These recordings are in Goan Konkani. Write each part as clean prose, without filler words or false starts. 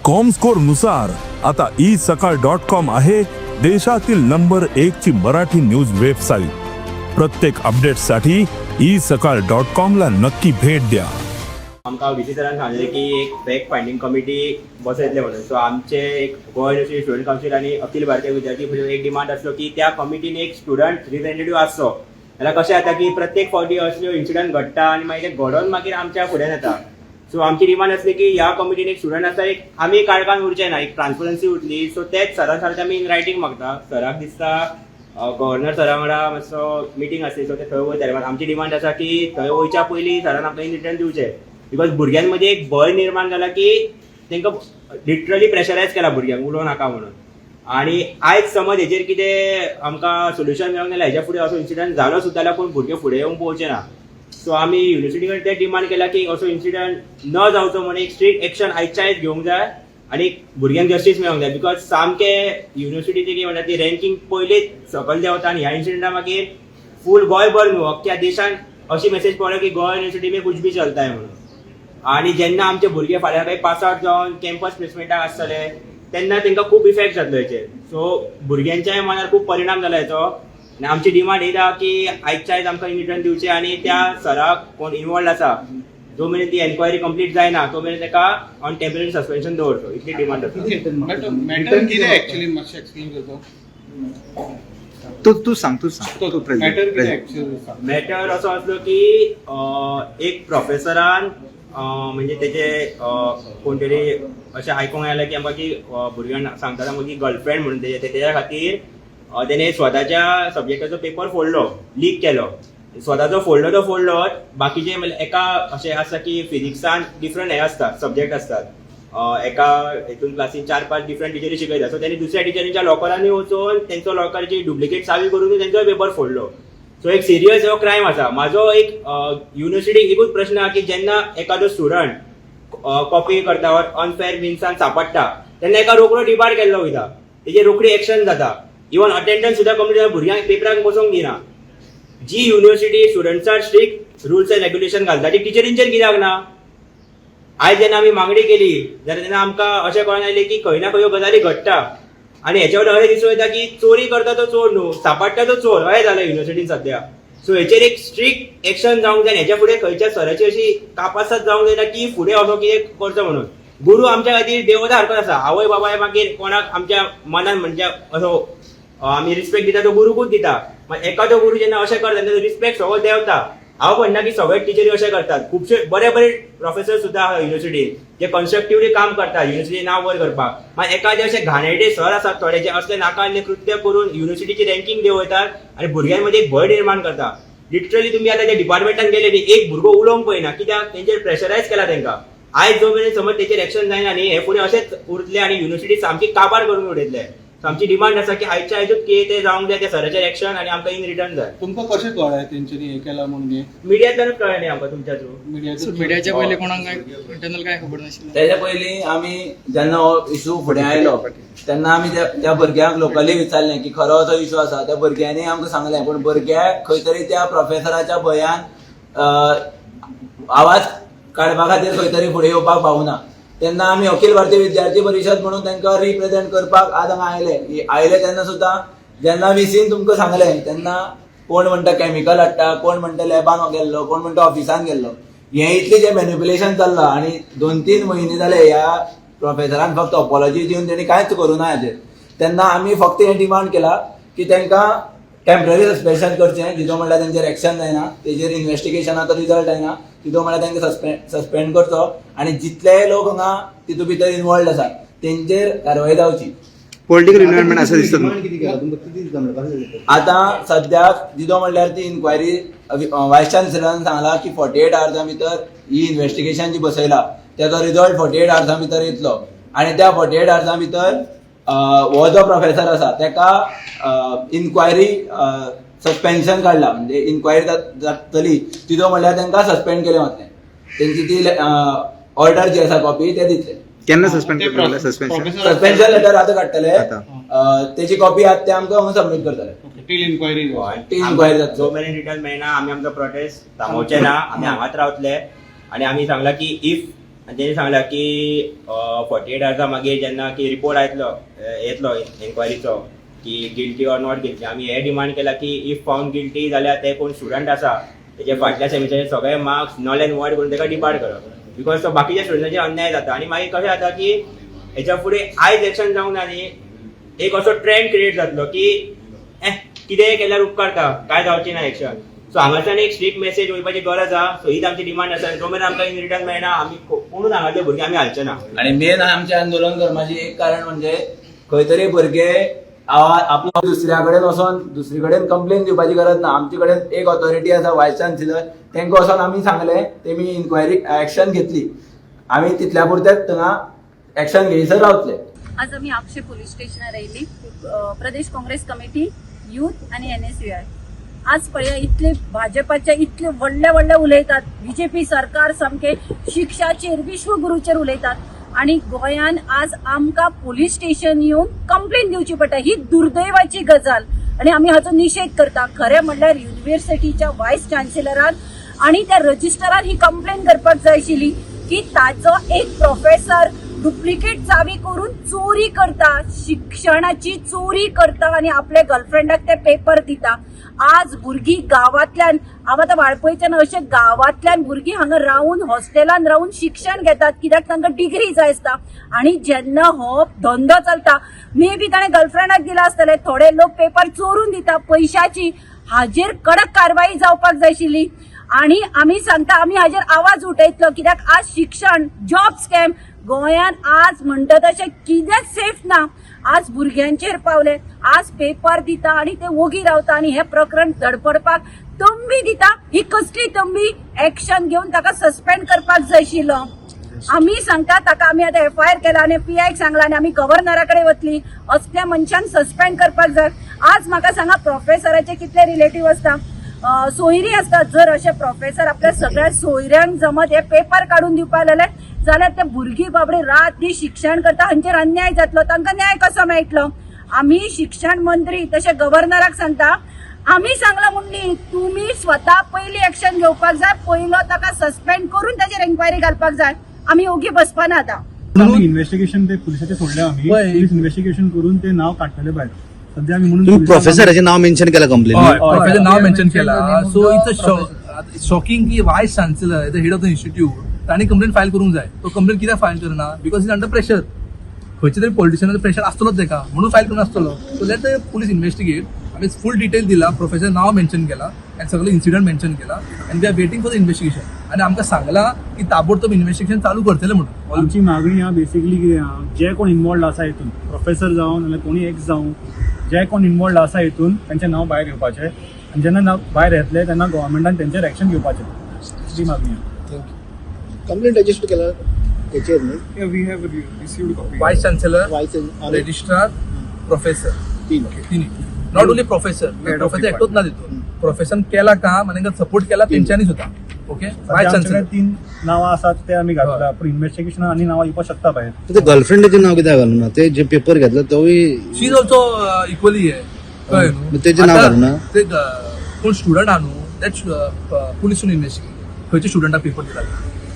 कॉमस्कोर नुसार आता ई सकाळ डॉट कॉम आहे देशातील नंबर एक ची मराठी न्यूज वेबसाईट. प्रत्येक अपडेटसाठी ई सकाळ डॉट कॉम ला नक्की भेट द्या. आमकां व्ही सी सरान सांगलें की एक फॅक्ट फायंडींग कमिटी बसयतले म्हणून. सो आमचे एक गोवा युनिवर्सिटी स्टुडंट कावन्सील आनी अखिल भारतीय विद्यार्थी परिशद एक डिमांड आसलो की त्या कमिटीन एक स्टुडंट रिप्रेझेंटेटिव्ह आसचो, जाल्यार कशें जाता की प्रत्येक फावटी असल्यो इन्सिडंट घडटा आनी मागीर ते घडोवन मागीर आमच्या फुड्यान येता. सो आमची डिमांड आसली की ह्या कमिटीन एक स्टुडंट आसता, एक आमी काळखान उरचे ना, एक ट्रान्सपरन्सी उरतली. सो तेच सरान सांगलें, आमी इन रायटींग मागता. सराक दिसता गव्हर्नर सरा वांगडा मातसो मिटींग आसली, सो ते थंय वयताले. मात आमची डिमांड आसा की थंय वयच्या पयलीं सरान आमकां इन रिटर्न दिवचें, because भुरग्यां मदीं एक भंय निर्माण जाला की तांकां लिटरली प्रेशरायज केला भुरग्यांक उलोवं नाका म्हणून. आनी आयज समज हेजेर कितें आमकां सोल्युशन मेळोंक जाल्यार हेज्या फुडें असो इन्सिडंट जालो सुद्दां जाल्यार कोण भुरगे फुडें येवंक पळोवचे ना. सो आमी युनिवर्सिटी कडेन ते डिमांड केला की असो इन्सिडंट न जावचो म्हणून एक स्ट्रिक्ट एक्शन आयच्या आयज घेवंक जाय आनी भुरग्यांक जस्टीस मेळोंक जाय, because सामके युनिवर्सिटीची कितें म्हणटा ती रँकींग पयलींच सकयल देंवता आनी ह्या इन्सिडंटा मागीर फूल गोंयभर न्हू, अख्ख्या देशान अशी मेसेज पडलो की गोवा युनिवर्सिटी में कुछ भी चलता है म्हणून. आणि जेन्ना आमचे भुरगे फाल्यां काही पास आउट जावन कॅम्पस प्लेसमेंटाक आसतले तेन्ना तांकां खूब इफेक्ट जातलो हेचेर. सो भुरग्यांच्याय मनार खूब परिणाम जाला हेचो आनी आमची डिमांड ही आहा की आयच्या आयज आमकां इन रिटर्न दिवचें आनी त्या सराक कोण इनवॉल्ड आसा, जो मेरेन ती एन्क्वायरी कंप्लीट जायना तो मेरेन ताका ऑन टेम्पररी सस्पेन्शन दवरचो, इतली डिमांड आसा. मॅटर कितें एक्चुअली, मातशें एक्सप्लेन करतो? तू तू सांग, तू सांग, तू. मॅटर कितें प्रेझिडेंट. एक्चुअली, सांग. मॅटर असो आसलो की एक प्रोफेसरान म्हणजे तेजे कोण तरी अशें आयकूंक आयलें की आमकां की भुरग्यांक सांगतात आमकां की गर्लफ्रेंड म्हणून तेजे, तेज्या खातीर तेणे स्वताच्या सब्जेक्टाचो पेपर फोडलो, लीक केलो. स्वताचो फोडलो तो फोडलो, बाकीचे म्हणल्यार एका अशें आसता की फिजिक्सान डिफरंट हे आसतात, सब्जेक्ट आसतात. एका हितून क्लासीन चार पांच डिफरंट टिचरी शिकयतात. सो त्यांनी दुसऱ्या टिचरींच्या लॉकरांनी वचून तेंचो लॉकराची डुप्लिकेट चावी करून तेंचो पेपर फोडलो. सो एक सिरियस हो क्रायम आसा. म्हाजो एक युनिवर्सिटीक एकूच प्रश्न आहा की जेन्ना एखादो स्टुडंट कॉपी करता ऑर अनफेअर मिन्सान सापडटा तेन्ना एका रोखडो डिबार केल्लो वयता, तेजेर रोखडी एक्शन जाता, इवन अटेंडन्स सुद्दां कमी जाता, भुरग्यांक पेपराक बसोवंक दिना. जी युनिवर्सिटी स्टुडंट्सार स्ट्रिक्ट रुल्स एंड रेग्युलेशन घालता ती टिचरींचेर कित्याक ना? आयज जेन्ना आमी मागणी केली जाल्यार तेन्ना आमकां अशें कळोन आयलें की खंय ना खंय ह्यो गजाली घडटा आनी हेच्या वयल्यान अशें दिसून येता की चोरी करता तो चोर न्हू, सापडटा तो चोर, अशें जालां युनिवर्सिटीन सद्या. सो हेचेर एक स्ट्रिक्ट एक्शन जावंक जाय आनी हेच्या फुडें खंयच्या सराची अशी कापासात जावंक जायना की फुडें असो कितें करचो म्हणून. गुरू आमच्या खातीर देवता सारको आसा. आवय बापाय मागीर कोणाक आमच्या मनान म्हणजे असो आमी रिस्पेक्ट दिता तो गुरुकूच दिता. मागीर एखादो गुरू जेन्ना अशें करता तेन्ना रिस्पेक्ट सगळो देंवता. हांव म्हणना की सगळे टिचरी अशें करतात. खुबशे बरे बरे प्रोफेसर सुद्दां आहा युनिवर्सिटीन जे कन्स्ट्रक्टिवली काम करतात युनिवर्सिटी नांव वयर करपाक. मागीर एखादे अशे घाणेरडे सर आसात थोडे जे असले नाका कृत्य करून युनिवर्सिटीची रँकींग देंवयतात आनी भुरग्यां मदीं एक भंय निर्माण करता. लिटरली तुमी आतां त्या डिपार्टमेंटान गेले न्ही, एक भुरगो उलोवंक पळयना. कित्याक? तेंचेर प्रेशरायज केला तांकां. आयज जो मेरेन समज तेचेर एक्शन जायना न्ही, हे फुडें अशेंच उरतले आनी युनिवर्सिटी सामकी काबार करून उडयतले. सो आमची डिमांड आसा की आयच्या आयजूच कितें तें जावंक जाय त्या सराचेर एक्शन आनी आमकां इन रिटर्न जाय. तुमकां कशें कळ्ळें तेंच्यांनी हें केलां म्हणून हें? मिडियांतल्यानूच कळ्ळें न्ही आमकां तुमच्या थ्रू. मिडियाच्या? मिडियाच्या पयलीं कोणाक काय इंटरनल काय खबर नाशिल्लें. त्याच्या पयलीं आमी जेन्ना हो इशू फुडें आयलो तेन्ना आमी त्या भुरग्यांक लोकली विचारलें की खरो असो इशू आसा. त्या भुरग्यांनी आमकां सांगलें, पूण भुरग्याक खंय तरी त्या प्रोफेसराच्या भंयान आवाज काडपा खातीर खंय तरी फुडें येवपाक पावना. तेन्ना आमी अखिल भारतीय विद्यार्थी परिशद म्हणून तांकां रिप्रेझेंट करपाक आज हांगा आयले. आयले तेन्ना सुद्दां जेन्ना व्हीसीन तुमकां सांगलें तेन्ना कोण म्हणटा केमिकल हाडटा, कोण म्हणटा लॅबान गेल्लो, कोण म्हणटा ऑफिसान गेल्लो. हें इतलें जें मॅनिप्युलेशन चल्लां आनी 2-3 म्हयने जाले ह्या प्रोफेसरान फक्त अपॉलॉजी दिवन तेणी कांयच करूं ना हाजेर. तेन्ना आमी फक्त हें डिमांड केला की तांकां टेम्पररी सस्पेन्शन करचें. जितो म्हणल्यार तेंचेर एक्शन जायना, तेजेर इन्वेस्टिगेशनाचो रिजल्ट जायना तितू म्हणल्यार तांकां सस्पेंड करचो आनी जितले लोक हांगा तितू भितर इनवॉल्ड आसात तेंचेर कारवाय जावची. पॉलिटिकल इन्व्हॉल्वमेंट असं दिसतं. आतां सद्याक जितो म्हणल्यार ती इन्क्वायरी वायस चान्सलरान सांगला की 48 आवर्सां भितर ही इन्वेस्टिगेशन जी बसयला तेजो रिजल्ट 48 आवर्सां भितर येतलो आनी त्या 48 आवर्सां भितर हो जो प्रोफेसर आसा तेका इन्क्वायरी सस्पेन्शन काडला, म्हणजे इन्क्वायरी जातली तितू म्हणल्यार तांकां सस्पेंड केलें वतलें. तेंची ती ऑर्डर जी आसा कॉपी ते दितले. केन्ना सस्पेंड करतले सस्पेन्शन? सस्पेन्शन लेटर आतां काडटले. आतां. तेची कॉपी आतां ते आमकां सबमीट करतले. Till enquiry. ती इन्क्वायरी जातली. जो मेरेन रिटर्न मेळना आमी आमचो प्रोटेस्ट थांबोवचे ना. आमी हांगाच रावतले आनी आमी सांगला की if आनी तेणी सांगला की 48 आवर्सा मागीर जेन्ना की रिपोर्ट येतलो येतलो एन्क्वायरीचो की गिल्टी ऑर not guilty, आमी हे डिमांड केला की if found guilty जाल्यार ते कोण स्टुडंट आसा तेजे फाटल्या सेमिस्टराचे सगळे मार्क्स नल एंड वॉयड करून ताका डिपार्ट करप, because तो बाकीच्या स्टुडंटाचेर अन्याय जाता. आनी मागीर कशें जाता की हेच्या फुडें आयज एक्शन जावंक ना न्ही, एक असो ट्रेंड क्रिएट जातलो की कितेंय केल्यार उपकारता, काय जावची ना एक्शन. सो हांगाच्यान एक स्ट्रिक्ट मेसेज वयपाची गरज आहा. सो हीच आमची डिमांड आसा. जो मेरेन आमकां इन रिटर्न मेळना आमी कोणूच हांगासले भुरगे आमी हालचे ना. आणि मेन आमचें आंदोलन करपाचें एक कारण म्हणजे खंय तरी भुरगे आपलो दुसऱ्या कडेन वचोन दुसरी कडेन कंप्लेन दिवपाची गरज ना. आमचे कडेन एक ऑथॉरिटी आसा, वायस चान्सलर, तांकां वचोन आमी सांगलें, तेमी इन्क्वायरी एक्शन घेतली. आमी तितल्या पुरतेच थंगा एक्शन घेयसर रावतले. आज आमी आगशे पोलीस स्टेशनार आयिल्ली प्रदेश काँग्रेस कमिटी, यूथ आनी एनएसयूआय. आज पळया इतले भाजपाचे इतले व्हडले व्हडले उलयतात, बीजेपी सरकार सामके शिक्षाचेर विश्वगुरूचेर उलयतात आनी गोंयान आज आमकां पोलीस स्टेशन येवन कंप्लेन दिवची पडटा. ही दुर्दैवाची गजाल आनी आमी हाचो निशेध करता. खरें म्हणल्यार युनिव्हर्सिटीच्या वायस चान्सलरान आनी त्या रजिस्टरान ही कंप्लेन करपाक जाय आशिल्ली की ताचो एक प्रोफेसर डुप्लिकेट चावी करून चोरी करता, शिक्षणाची चोरी करता आनी आपल्या गर्लफ्रेंडाक ते पेपर दिता. आज भुरगीं गांवांतल्यान, हांव आतां वाळपयच्यान, अशे गांवांतल्यान भुरगीं हांगा रावन हॉस्टेलान रावन शिक्षण घेतात कित्याक तांकां डिग्री जाय आसता. आनी जेन्ना हो धंदो चलता, मे बी ताणें गर्लफ्रेंडाक दिला आसतले, थोडे लोक पेपर चोरून दिता पयशाची. हाजेर कडक कारवाई जावपाक जाय आशिल्ली. आनी आमी सांगता, आमी हाजेर आवाज उठयतलो कित्याक आज शिक्षण जॉब स्कॅम गोंयान आज म्हणटा तशें कितेंच सेफ ना. आज भुरग्यांचेर पावले, आज पेपर दिता आनी ते वोगी रावता आनी हें प्रकरण धडपडपाक तंबी दिता. ही कसली तंबी? एक्शन घेवन ताका सस्पेंड करपाक जाय आशिल्लो. आमी सांगता ताका आमी आतां एफआयआर केला आनी पीआयक सांगला आनी आमी गव्हर्नरा कडेन वतली. असल्या मनशान सस्पेंड करपाक जाय. आज म्हाका सांगा, प्रोफेसराचे कितले रिलेटीव आसता, सोयरी आसतात. जर अशे प्रोफेसर आपल्या सगळ्या सोयऱ्यांक जमत हे पेपर काडून दिवपाक लागले जाल्यार ते भुरगीं बाबडी रात दीस शिक्षण करता, हांचेर अन्याय जातलो, तांकां न्याय कसो मेळटलो? आमी शिक्षण मंत्री तशें गव्हर्नराक सांगता, आमी सांगला म्हूण न्ही, तुमी स्वता पयली एक्शन घेवपाक जाय. पयलो ताका सस्पेंड करून ताचेर एन्क्वायरी घालपाक जाय. आमी ओगी बसपाना आतां. इन्व्हेस्टिगेशन ते पुलिसाचे सोडले आमी, पुलीस इन्व्हेस्टिगेशन करून ते नाव काडटले भायर. सध्या आमी म्हणून तुम्ही प्रोफेसराचे नाव मेन्शन केला कंप्लेन? प्रोफेसर नाव मेन्शन केला. सो it's a shocking की vice chancellor, the head of the institute, तांणी कंप्लेन फायल करूंक जाय. तो कंप्लेन कित्याक फायल करना? Because is under pressure. खंयचे तरी पॉलिटिशियनाचो प्रेशर आसतलोच तेका, म्हणून फायल करून आसतलो. So let the police investigate. आमी फूल डिटेल दिला, प्रोफेसर नाव मेन्शन केला आनी सगळे इन्सिडंट मेन्शन केला आनी we are waiting for the investigation. आनी आमकां सांगला की ताबडतोब इन्व्हेस्टिगेशन चालू करतले म्हणून. आमची मागणी आहा बेसिकली कितें आहा, जे कोण इन्वॉल्ड आसा हितून, प्रोफेसर जावं नाल्यार कोणी एक्स जावं, जे कोण इन्वॉल्ड आसा हितून तेंचें नांव भायर येवपाचें आनी जेन्ना नांव भायर येतलें तेन्ना गव्हर्मेंटान तेंचेर एक्शन घेवपाचें, ही मागणी आहा. कंप्लेंट रजिस्टर केला तेचेर न्ही? We have received copy. Vice chancellor, vice registrar, professor, तीन. तिन्ही. Not only professor, professor एकटोच ना तितून, प्रोफेसर केला काम आनी तांकां सपोर्ट केला तेंच्यांनी सुद्दां. Okay, vice chancellor. तीन नांवां आसात ते आमी घातला, पूण इन्व्हेस्टिगेशन आनी नांवां येवपाक शकता भायर. ते गर्लफ्रेंडाचें नाव कित्याक घालूं ना? ते जे पेपर घेतला तोय शी is also equally हे, कळ्ळें न्हू? मग तेजें नाव आतां घालूं ना? ते कोण स्टुडंट आहा न्हू, that police investigate खंयच्या स्टुडंटाक पेपर दिला.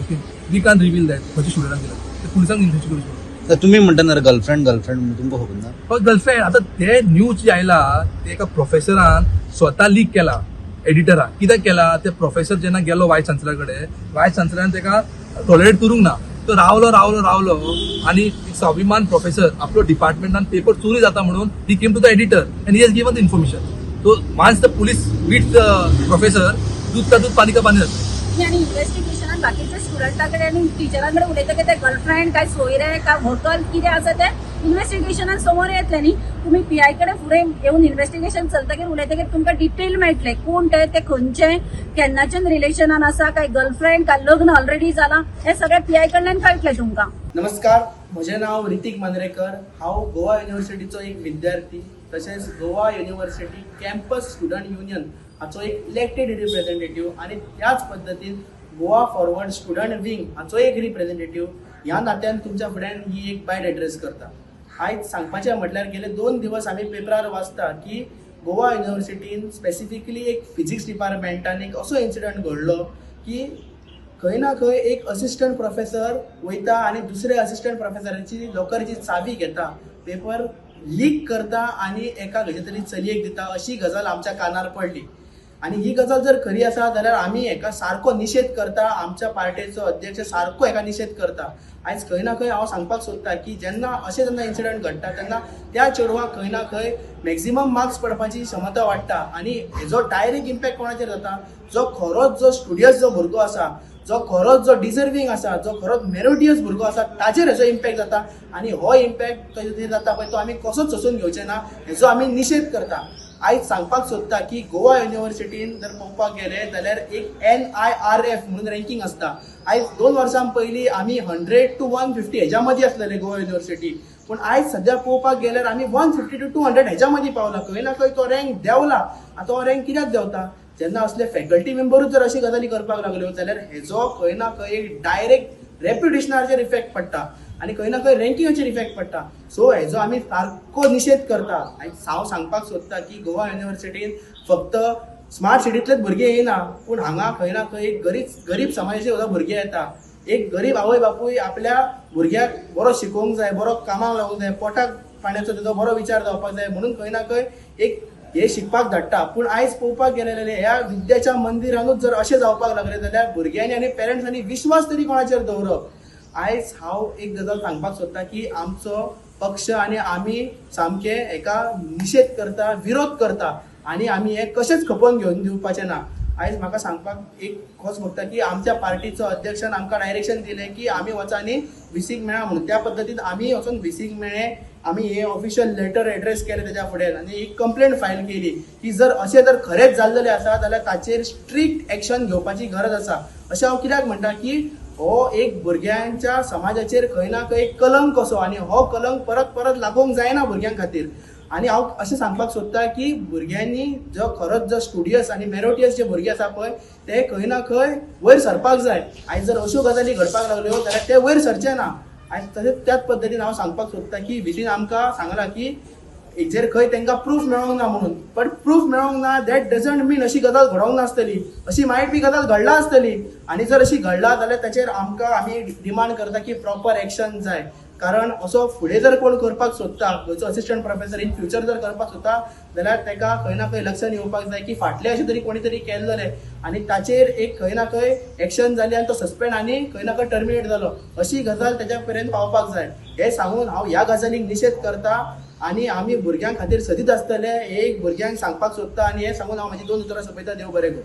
Okay, we can reveal that खंयच्या स्टुडंटाक दिला ते पुलिसांक इन्व्हेस्टिगेट करूं. तर तुम्ही म्हणता ना गर्लफ्रेंड गर्लफ्रेंड म्हणून, तुमकां खबर ना? गर्लफ्रेंड आतां ते न्यूज जे आयला ते एका प्रोफेसरान स्वता लीक केला एडिटराक. कित्याक केला? ते प्रोफेसर जेन्ना गेलो वायस चान्सलरा कडेन, वायस चान्सलरान ताका टॉलरेट करूंक ना. तो रावलो रावलो रावलो आनी एक स्वाभिमान प्रोफेसर आपलो डिपार्टमेंटान पेपर चोरी जाता म्हणून he came to the editor and he has given the information. So once the police meet the professor, दूध का दूध पाणी का पाणी जाता. आनी इन्व्हेस्टिगेशनान बाकीच्या स्टुडंटा कडेन आनी टिचरां कडेन उलयतकीर ते गर्लफ्रेंड काय सोयरे काय व्हंकल कितें आसा तें इन्व्हेस्टिगेशनान समोर येतलें न्ही. तुमी पीआय कडेन फुडें येवन इन्व्हेस्टिगेशन चलतकीर उलयतकीर तुमकां डिटेल मेळटलें, कोण ते, ते खंयचे, केन्नाच्यान रिलेशनान आसा, काय गर्लफ्रेंड काय लग्न ऑलरेडी जालां, हें सगळें पीआय कडल्यान कळटलें तुमकां. नमस्कार, म्हजें नांव रितीक मांद्रेकर. हांव गोवा युनिवर्सिटीचो एक विद्यार्थी, तशेंच Goa university campus student union हाचो एक इलेक्टेड रिप्रेझेंटेटीव आनी त्याच पद्दतीन गोवा फॉरवर्ड स्टुडंट विंग हाचो एक रिप्रेझेंटेटीव ह्या नात्यान तुमच्या फुड्यान ही एक बायट एड्रेस करता. आयज सांगपाचें म्हटल्यार गेले 2 दिवस आमी पेपरार वाचता की गोवा युनिवर्सिटीन स्पेसिफिकली एक फिजिक्स डिपार्टमेंटान एक असो इन्सिडंट घडलो की खंय ना खंय एक असिस्टंट प्रोफेसर वयता आनी दुसऱ्या असिस्टंट प्रोफेसराची लॉकरची चावी घेता, पेपर लीक करता आनी एका खंयच्या तरी चलयेक दिता, अशी गजाल आमच्या कानार पडली. आनी ही गजाल जर खरी आसा जाल्यार आमी हेका सारको निशेध करता. आमच्या पार्टेचो अध्यक्ष सारको हेका निशेध करता. आयज खंय ना खंय हांव सांगपाक सोदता की जेन्ना अशें जेन्ना इन्सिडंट घडटा तेन्ना त्या चेडवाक खंय ना खंय मॅक्झिमम मार्क्स पडपाची क्षमता वाडटा आनी हेजो डायरेक्ट इम्पॅक्ट कोणाचेर जाता, जो खरोच जो स्टुडियस जो भुरगो आसा, जो खरोच जो डिजर्वींग आसा, जो खरोच मेरिटियस भुरगो आसा ताचेर हेजो इम्पॅक्ट जाता. आनी हो इम्पॅक्ट ताचेर जाता पळय तो आमी कसोच सोसून घेवचे ना, हेजो आमी निशेध करता. आयज सांगपाक सोदता की गोवा युनिवर्सिटीन जर पळोवपाक गेले जाल्यार एक NIRF म्हणून रँकींग आसता. आयज 2 वर्सां पयलीं आमी 100 to 150 हेज्या मदीं आसलेले गोवा युनिवर्सिटी, पूण आयज सद्या पळोवपाक गेल्यार आमी 150 to 200 हेज्या मदीं पावला. खंय ना खंय तो रँक देंवला. आतां तो रँक कित्याक देंवता, जेन्ना असले फॅकल्टी मेंबरूच जर अशी गजाली करपाक लागल्यो जाल्यार हेजो खंय ना खंय एक डायरेक्ट रेप्युटेशनाचेर इफेक्ट पडटा आनी खंय ना खंय रँकिंगाचेर इफेक्ट पडटा. सो हेजो आमी सारको निशेध करता. हांव सांगपाक सोदता की गोवा युनिवर्सिटीन फक्त स्मार्ट सिटींतलेच भुरगे येना, पूण हांगा खंय ना खंय एक गरीब समाजाचे सुद्दां भुरगे येता. एक गरीब आवय बापूय आपल्या भुरग्याक बरो शिकोवंक जाय, बरो कामाक लागूंक जाय, पोटाक पाण्याचो तेजो बरो विचार जावपाक जाय म्हणून खंय ना खंय एक हे शिकपाक धाडटा. पूण आयज पळोवपाक गेले जाल्यार ह्या विद्याच्या मंदिरानूच जर अशें जावपाक लागलें जाल्यार भुरग्यांनी आनी पेरंट्सांनी विश्वास तरी कोणाचेर दवरप. आयज हांव एक गजाल सांगपाक सोदता की आमचो पक्ष आनी आमी सामके हेका निशेध करता, विरोध करता आनी आमी हें कशेंच खपोवन घेवन दिवपाचें ना. आयज म्हाका सांगपाक एक खोस भोगता की आमच्या पार्टीचो अध्यक्षान आमकां डायरेक्शन दिलें की आमी वचा आनी व्हीसीक मेळा म्हणून. त्या पद्दतीन आमी वचून व्हीसीक मेळ्ळे, आमी हे ऑफिशियल लेटर एड्रेस केलें तेज्या फुडें आनी एक कंप्लेंट फायल केली की जर अशें जर खरेंच जाल्लें आसा जाल्यार ताचेर स्ट्रिक्ट एक्शन घेवपाची गरज आसा. अशें हांव कित्याक म्हणटा की हो एक भुरग्यांच्या समाजाचेर खंय ना खंय एक कलंक कसो आनी हो कलंक परत परत लागोवंक जायना भुरग्यां खातीर. आनी हांव अशें सांगपाक सोदता की भुरग्यांनी जो खरोच जो स्टुडियस आनी मेरिटियस जे भुरगे आसा पळय ते खंय ना खंय वयर सरपाक जाय. आयज जर अश्यो गजाली घडपाक लागल्यो जाल्यार ते वयर सरचे ना. आयज तशेंच त्याच पद्दतीन हांव सांगपाक सोदता की व्हीसीन आमकां सांगलां की हेजेर खंय तांकां प्रूफ मेळोंक ना म्हणून, बट प्रूफ मेळोंक ना that doesn't मीन अशी गजाल घडोवंक नासतली, अशी मायट बी गजाल घडला आसतली. आनी जर अशी घडला जाल्यार ताचेर आमकां आमी डिमांड करता की प्रॉपर एक्शन जाय. कारण असो फुडें जर कोण करपाक सोदता, खंयचो असिस्टंट प्रोफेसर इन फ्युचर जर करपाक सोदता जाल्यार ताका खंय ना खंय लक्षान येवपाक जाय की फाटलें अशें तरी कोणी तरी केलें जालें आनी ताचेर एक खंय ना खंय एक्शन जाली आनी तो सस्पेंड आनी खंय ना खंय टर्मिनेट जालो, अशी गजाल ताच्या पर्यंत पावपाक जाय. हें सांगून हांव ह्या गजालीक निशेध करता आनी आमी भुरग्यां खातीर सदींच आसतले हे एक भुरग्यांक सांगपाक सोदता आनी हें सांगून हांव म्हाजी 2 उतरां सोंपयता. देव बरें करूं.